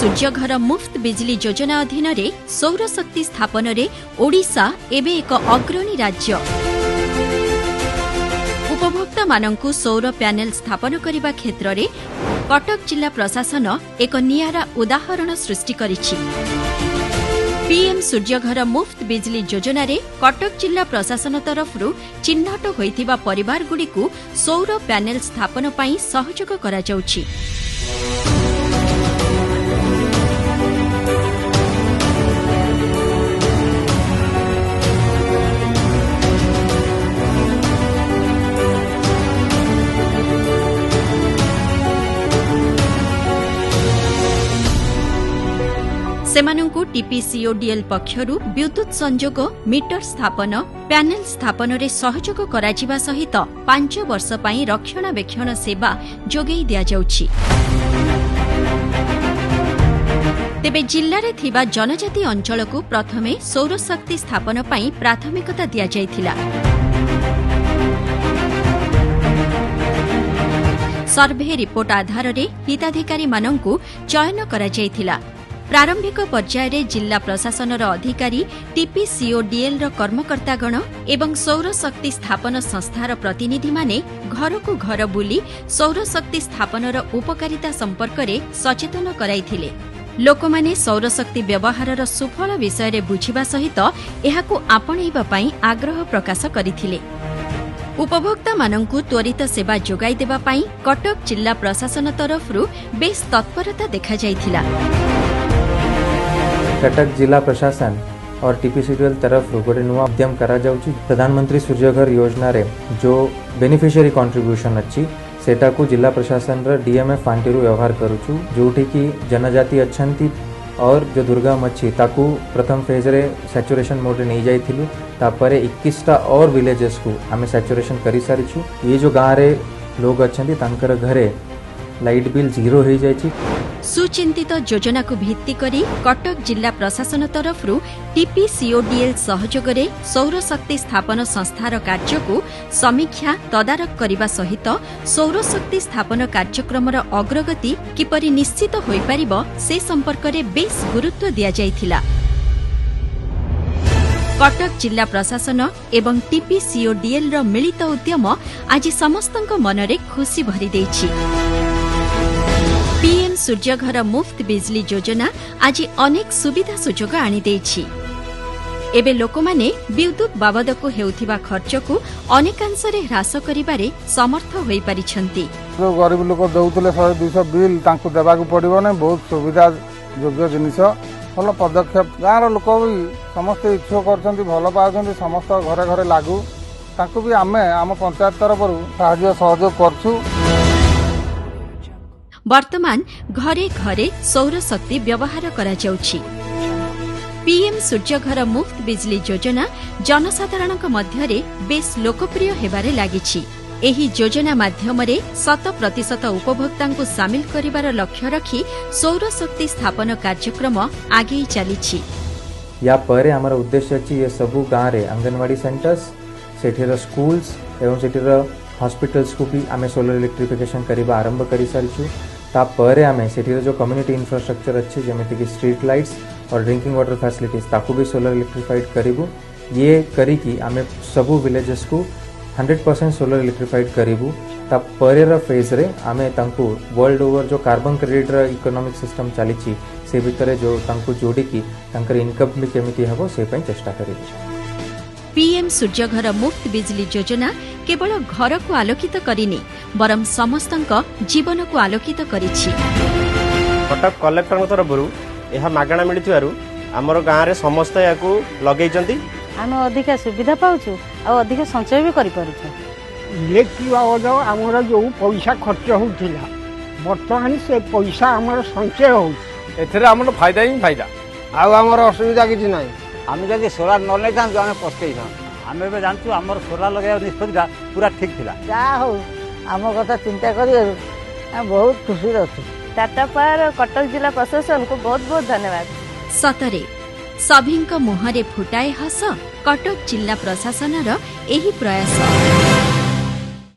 ସୂର୍ଯ୍ୟଘର ମୁଫ୍ତ ବିଜଲି ଯୋଜନା ଅଧୀନରେ ସୌରଶକ୍ତି ସ୍ଥାପନରେ ଓଡ଼ିଶା ଏବେ ଏକ ଅଗ୍ରଣୀ ରାଜ୍ୟ। ଉପଭୋକ୍ତାମାନଙ୍କୁ ସୌର ପ୍ୟାନେଲ ସ୍ଥାପନ କରିବା କ୍ଷେତ୍ରରେ କଟକ ଜିଲ୍ଲା ପ୍ରଶାସନ ଏକ ନିଆରା ଉଦାହରଣ ସୃଷ୍ଟି କରିଛି। ପିଏମ୍ ସୂର୍ଯ୍ୟଘର ମୁଫ୍ତ ବିଜଲି ଯୋଜନାରେ କଟକ ଜିଲ୍ଲା ପ୍ରଶାସନ ତରଫରୁ ଚିହ୍ନଟ ହୋଇଥିବା ପରିବାରଗୁଡ଼ିକୁ ସୌର ପ୍ୟାନେଲ ସ୍ଥାପନ ପାଇଁ ସହଯୋଗ କରାଯାଉଛି। ସେମାନଙ୍କୁ ଟିପିସିଓଡିଏଲ୍ ପକ୍ଷରୁ ବିଦ୍ୟୁତ୍ ସଂଯୋଗ, ମିଟର ସ୍ଥାପନ, ପ୍ୟାନେଲ ସ୍ଥାପନରେ ସହଯୋଗ କରାଯିବା ସହିତ 5 ବର୍ଷ ପାଇଁ ରକ୍ଷଣାବେକ୍ଷଣ ସେବା ଯୋଗାଇ ଦିଆଯାଉଛି। ତେବେ ଜିଲ୍ଲାରେ ଥିବା ଜନଜାତି ଅଞ୍ଚଳକୁ ପ୍ରଥମେ ସୌରଶକ୍ତି ସ୍ଥାପନ ପାଇଁ ପ୍ରାଥମିକତା ଦିଆଯାଇଥିଲା। ସର୍ଭେ ରିପୋର୍ଟ ଆଧାରରେ ହିତାଧିକାରୀମାନଙ୍କୁ ଚୟନ କରାଯାଇଥିଲା। ପ୍ରାରମ୍ଭିକ ପର୍ଯ୍ୟାୟରେ ଜିଲ୍ଲା ପ୍ରଶାସନର ଅଧିକାରୀ, ଟିପିସିଓଡିଏଲ୍ର କର୍ମକର୍ତ୍ତାଗଣ ଏବଂ ସୌରଶକ୍ତି ସ୍ଥାପନ ସଂସ୍ଥାର ପ୍ରତିନିଧିମାନେ ଘରକୁ ଘର ବୁଲି ସୌରଶକ୍ତି ସ୍ଥାପନର ଉପକାରିତା ସମ୍ପର୍କରେ ସଚେତନ କରାଇଥିଲେ। ଲୋକମାନେ ସୌରଶକ୍ତି ବ୍ୟବହାରର ସୁଫଳ ବିଷୟରେ ବୁଝିବା ସହିତ ଏହାକୁ ଆପଣେଇବା ପାଇଁ ଆଗ୍ରହ ପ୍ରକାଶ କରିଥିଲେ। ଉପଭୋକ୍ତାମାନଙ୍କୁ ତ୍ୱରିତ ସେବା ଯୋଗାଇ ଦେବା ପାଇଁ କଟକ ଜିଲ୍ଲା ପ୍ରଶାସନ ତରଫରୁ ବେଶ୍ ତତ୍ପରତା ଦେଖାଯାଇଥିଲା। କଟକ ଜିଲ୍ଲା ପ୍ରଶାସନ और टीपीसीडीएल ତରଫରୁ ଗୋଟେ ନୂଆ ଉଦ୍ୟମ କରାଯାଉଛି। ପ୍ରଧାନମନ୍ତ୍ରୀ ସୂର୍ଯ୍ୟଘର ଯୋଜନାରେ ଯେଉଁ ବେନିଫିସିଆରୀ କଣ୍ଟ୍ରିବ୍ୟୁସନ୍ ଅଛି, ସେଟାକୁ ଜିଲ୍ଲା ପ୍ରଶାସନର ଡିଏମ୍ଏଫ୍ ପାଣ୍ଠିରୁ ବ୍ୟବହାର କରୁଛୁ। ଯେଉଁଠିକି ଜନଜାତି ଅଛନ୍ତି और ଯେଉଁ ଦୁର୍ଗମ ଅଛି, ତାକୁ ପ୍ରଥମ ଫେଜ୍ରେ ସାଚୁରେସନ୍ ମୋଡ଼ରେ ନେଇଯାଇଥିଲୁ। ତାପରେ 21ଟା और ଭିଲେଜେସ୍କୁ ଆମେ ସାଚୁରେସନ୍ କରିସାରିଛୁ। ଇଏ ଯେଉଁ ଗାଁରେ ଲୋକ ଅଛନ୍ତି, ତାଙ୍କର ଘରେ ଲାଇଟ୍ ବିଲ୍ ଜିରୋ ହେଇଯାଇଛି। ସୁଚିନ୍ତିତ ଯୋଜନାକୁ ଭିତ୍ତି କରି କଟକ ଜିଲ୍ଲା ପ୍ରଶାସନ ତରଫରୁ ଟିପିସିଓଡିଏଲ୍ ସହଯୋଗରେ ସୌରଶକ୍ତି ସ୍ଥାପନ ସଂସ୍ଥାର କାର୍ଯ୍ୟକୁ ସମୀକ୍ଷା ତଦାରଖ କରିବା ସହିତ ସୌରଶକ୍ତି ସ୍ଥାପନ କାର୍ଯ୍ୟକ୍ରମର ଅଗ୍ରଗତି କିପରି ନିଶ୍ଚିତ ହୋଇପାରିବ, ସେ ସମ୍ପର୍କରେ ବେଶ୍ ଗୁରୁତ୍ୱ ଦିଆଯାଇଥିଲା। କଟକ ଜିଲ୍ଲା ପ୍ରଶାସନ ଏବଂ ଟିପିସିଓଡିଏଲ୍ର ମିଳିତ ଉଦ୍ୟମ ଆଜି ସମସ୍ତଙ୍କ ମନରେ ଖୁସି ଭରିଦେଇଛି। ପିଏମ୍ ସୂର୍ଯ୍ୟଘର ମୁଫ୍ତ ବିଜଲି ଯୋଜନା ଆଜି ଅନେକ ସୁବିଧା ସୁଯୋଗ ଆଣିଦେଇଛି। ଏବେ ଲୋକମାନେ ବିଦ୍ୟୁତ୍ ବାବଦକୁ ହେଉଥିବା ଖର୍ଚ୍ଚକୁ ଅନେକାଂଶରେ ହ୍ରାସ କରିବାରେ ସମର୍ଥ ହୋଇପାରିଛନ୍ତି। ଯେଉଁ ଗରିବ ଲୋକ ଦେଉଥିଲେ 100-200 ବିଲ୍, ତାଙ୍କୁ ଦେବାକୁ ପଡ଼ିବ ନାହିଁ। ବହୁତ ସୁବିଧା ଯୋଗ୍ୟ ଜିନିଷ, ଭଲ ପଦକ୍ଷେପ। ଗାଁର ଲୋକ ବି ସମସ୍ତେ ଇଚ୍ଛୁକ କରୁଛନ୍ତି, ଭଲ ପାଉଛନ୍ତି, ସମସ୍ତ ଘରେ ଘରେ ଲାଗୁ। ତାଙ୍କୁ ବି ଆମେ ଆମ ପଞ୍ଚାୟତ ତରଫରୁ ସାହାଯ୍ୟ ସହଯୋଗ କରୁଛୁ। ବର୍ତ୍ତମାନ ଘରେ ଘରେ ସୌରଶକ୍ତି ବ୍ୟବହାର କରାଯାଉଛି। ପିଏମ୍ ସୂର୍ଯ୍ୟଘର ମୁଫ୍ତ ବିଜଲି ଯୋଜନା ଜନସାଧାରଣଙ୍କ ମଧ୍ୟରେ ବେଶ୍ ଲୋକପ୍ରିୟ ହେବାରେ ଲାଗିଛି। ଏହି ଯୋଜନା ମାଧ୍ୟମରେ 100% ଉପଭୋକ୍ତାଙ୍କୁ ସାମିଲ କରିବାର ଲକ୍ଷ୍ୟ ରଖି ସୌରଶକ୍ତି ସ୍ଥାପନ କାର୍ଯ୍ୟକ୍ରମ ଆଗେଇ ଚାଲିଛି। ୟା ପରେ ଆମର ଉଦ୍ଦେଶ୍ୟ ଅଛି, ଏ ସବୁ ଗାଁରେ ଅଙ୍ଗନବାଡ଼ି ସେଣ୍ଟର୍ସ, ସେଠିର ସ୍କୁଲ୍ସ ଏବଂ ସେଠିର ହସ୍ପିଟାଲ୍ସକୁ ବି ଆମେ ସୋଲାର ଇଲେକ୍ଟ୍ରିଫିକେସନ୍ କରିବା ଆରମ୍ଭ କରିସାରିଛୁ। ତାପରେ ଆମେ ସେଠିର ଯେଉଁ କମ୍ୟୁନିଟି ଇନଫ୍ରାଷ୍ଟ୍ରକ୍ଚର ଅଛି, ଯେମିତିକି ଷ୍ଟ୍ରିଟ୍ ଲାଇଟ୍ସ और ड्रिंकिंग वाटर फैसिलिटीज, ତାକୁ ବି सोलर इलेक्ट्रिफाइड କରିବୁ। ଇଏ କରିକି ଆମେ ସବୁ ଭିଲେଜେସ୍କୁ 100% सोलर इलेक्ट्रिफाइड କରିବୁ। ତାପରେର ଫେଜ୍ରେ ଆମେ ତାଙ୍କୁ ୱାର୍ଲଡ ଓଭର ଯେଉଁ କାର୍ବନ କ୍ରେଡ଼ିଟ୍ର ଇକୋନୋମିକ୍ ସିଷ୍ଟମ୍ ଚାଲିଛି, ସେ ଭିତରେ ଯେଉଁ ତାଙ୍କୁ ଯୋଡ଼ିକି ତାଙ୍କର ଇନକମ୍ ବି କେମିତି ହେବ, ସେ ପାଇଁ ଚେଷ୍ଟା କରିବୁ। ପିଏମ୍ ସୂର୍ଯ୍ୟଘର ମୁଫ୍ତ ବିଜଲି ଯୋଜନା କେବଳ ଘରକୁ ଆଲୋକିତ କରିନି, ବରଂ ସମସ୍ତଙ୍କ ଜୀବନକୁ ଆଲୋକିତ କରିଛି। କଟକ କଲେକ୍ଟରଙ୍କ ତରଫରୁ ଏହା ମାଗଣା ମିଳିଥିବାରୁ ଆମର ଗାଁରେ ସମସ୍ତେ ଏହାକୁ ଲଗେଇଛନ୍ତି। ଆମେ ଅଧିକା ସୁବିଧା ପାଉଛୁ ଆଉ ଅଧିକ ସଞ୍ଚୟ ବି କରିପାରୁଛୁ। ଇଲେକ୍ଟ୍ରି ବାବଦ ଆମର ଯେଉଁ ପଇସା ଖର୍ଚ୍ଚ ହେଉଥିଲା, ବର୍ତ୍ତମାନ ସେ ପଇସା ଆମର ସଞ୍ଚୟ ହେଉଛି। ଏଥିରେ ଆମର ଫାଇଦା ହିଁ ଫାଇଦା। ଆଉ ଆମର ଅସୁବିଧା କିଛି ନାହିଁ। ଆମେ ଯଦି ସୋଲାର ନ ନେଇଥାନ୍ତୁ, ଆମେ ପସ୍ତେଇଥାନ୍ତୁ। ଆମେ ଏବେ ଜାଣିଛୁ, ଆମର ସୋଲାର ଲଗାଇବା ନିଷ୍ପତ୍ତିଟା ପୁରା ଠିକ୍ ଥିଲା। ଯାହା ହଉ, ଆମ କଥା ଚିନ୍ତା କରିବାରୁ ଆମେ ବହୁତ ଖୁସିରେ ଅଛୁ। ଟାଟା ପାୱାର, କଟକ ଜିଲ୍ଲା ପ୍ରଶାସନକୁ ବହୁତ ବହୁତ ଧନ୍ୟବାଦ। ସତରେ ସଭିଙ୍କ ମୁହଁରେ ଫୁଟାଏ ହସ କଟକ ଜିଲ୍ଲା ପ୍ରଶାସନର ଏହି ପ୍ରୟାସ।